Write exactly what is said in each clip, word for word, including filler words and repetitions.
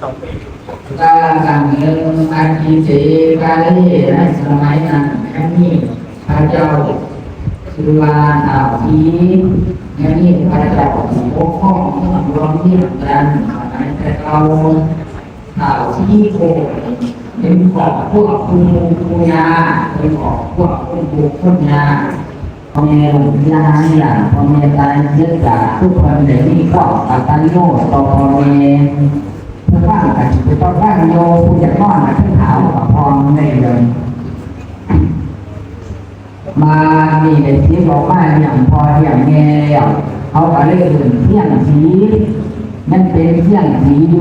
กาลังเอิงอาทิเสกาเล ในสมัยนั้นยังมีพระเจ้าชื่อว่าท้าวศรี ยังมีพระเจ้าผู้ปกครองเมืองหลวงเวียงจันทน์สมัยแต่เก่า ท้าวศรีโคตเป็นครอบครัวปู่ปู่ย่า เป็นครอบครัวคนปู่คนย่า พ่อแม่ลูกหลานหลานพ่อแม่ตายเสียจากทุกคนได้มีความกตัญญูต่อพ่อแม่ผู้ฟังกันผู้ต้องฟังโยผู้อยากนอนนะผู้ถามกับพ่อแม่เลยมานี่ได้เสียบอกมาเลี้ยงพ่อเลี้ยงแม่แล้วเขาก็เลยเอื่นเที่ยงสีมันเป็นเที่ยงสีโย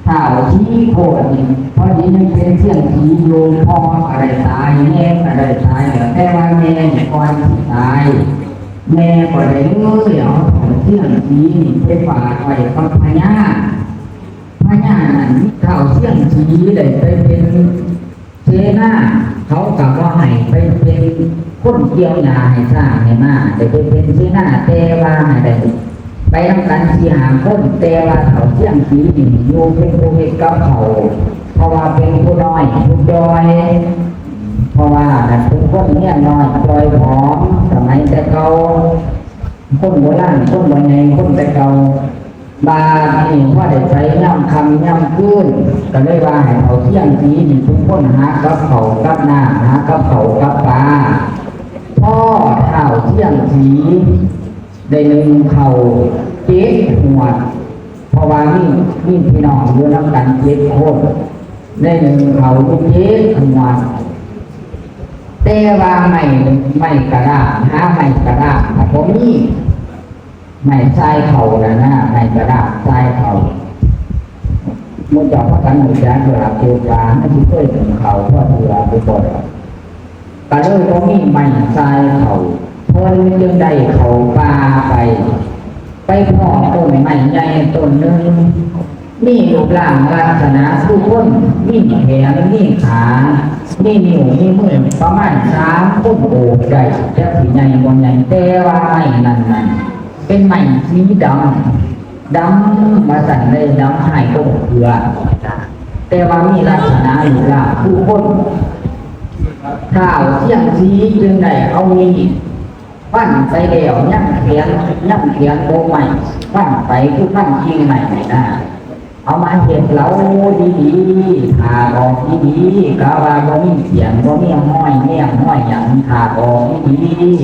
ท้าวศรีโคตนี่พอดียังเป็นเสี้ยนสีอยู่ พ่อก็ได้ตายแม่ก็ได้ตายแล้วแต่ว่าแม่นี่ก่อนสิตายแม่ก็ได้เลยเอาเสี้ยนสีนี่ไปฝากไว้กับพญาพญานั้นท้าวเสี้ยนสีได้ไปเป็นเสนาเขาก็บ่ให้ไปเป็นคนเกี่ยวหญ้าให้ช้างให้ม้าได้ไปเป็นเสนาแต่ว่าให้ได้ ไปนำกันสี่ห้าคนแต่ว่าท้าวเสี้ยนสีนี่อยู่เป็นผู้เฮ็ดกับข้าวเพราะว่าเป็นผู้น้อยผู้จ่อยเพราะว่านั่นเป็นคนเมียน้อยจ่อยผอมสมัยแต่เก่าคนโบราณคนบ่ใหญ่คนแต่เก่าบาดนี้พอได้ไปยามค่ำยามคืนก็เลยว่าให้ท้าวเสี้ยนสีนี่เป็นคนหากับข้าวกับน้ำหากับข้าวกับปลาพอท้าวเสี้ยนสี ได้นึ่งข้าวเจ็ดหวด เพราะว่ามีมีพี่น้องอยู่นำกันเจ็ดคนได้นึ่งข้าวอยู่เจ็ดหวด แต่ว่าไม้ไม้กระด้างหาไม้กระด้างก็บ่มีไม้ทรายเขาน่ะนะไม้กระด้างทรายเขาหมู่เจ้าพากันรู้จักอยู่ล่ะ เกิดว่ามันสิเคยนึ่งข้าวพอเทื่ออยู่บ่ดอก ก็เลยบ่มีไม้ทรายเขา เพิ่นจึงได้เข้าป่าไป ไปพ้อต้นไม้ใหญ่ต้นหนึ่ง มีรูปร่างลักษณะคือคน มีแขน มีขา มีนิ้ว มีมือ ประมาณสามคนโอบได้ จักสิใหญ่บ่ใหญ่ แต่ว่าไม้นั้นนั่น เป็นไม้สีดำ ดำว่าซั่นเลย ดำคล้ายกับเกลือ แต่ว่ามีลักษณะรูปร่างคือคน ท้าวเสี้ยนสีจึงได้เอามีดฟันไปแล้วยังแขนยังแขนบ่ไหม้ฟันไปคือฟันกิ่งไม้นี่นะเอามาเฮ็ดเหลาดีๆ ผ่าออกดีๆ กะว่าบ่มีเสี้ยนบ่มีห้อยแนมห้อยหยังผ่าออกดีๆ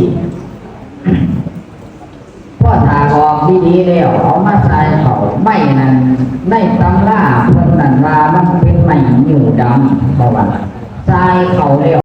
พอถากออกดีๆแล้วเอามาใส่เข้าไม้นั่นในตำราเพิ่นนั่นว่ามันเป็นไม้งิ้วดำเพราะว่าใส่เข้าแล้ว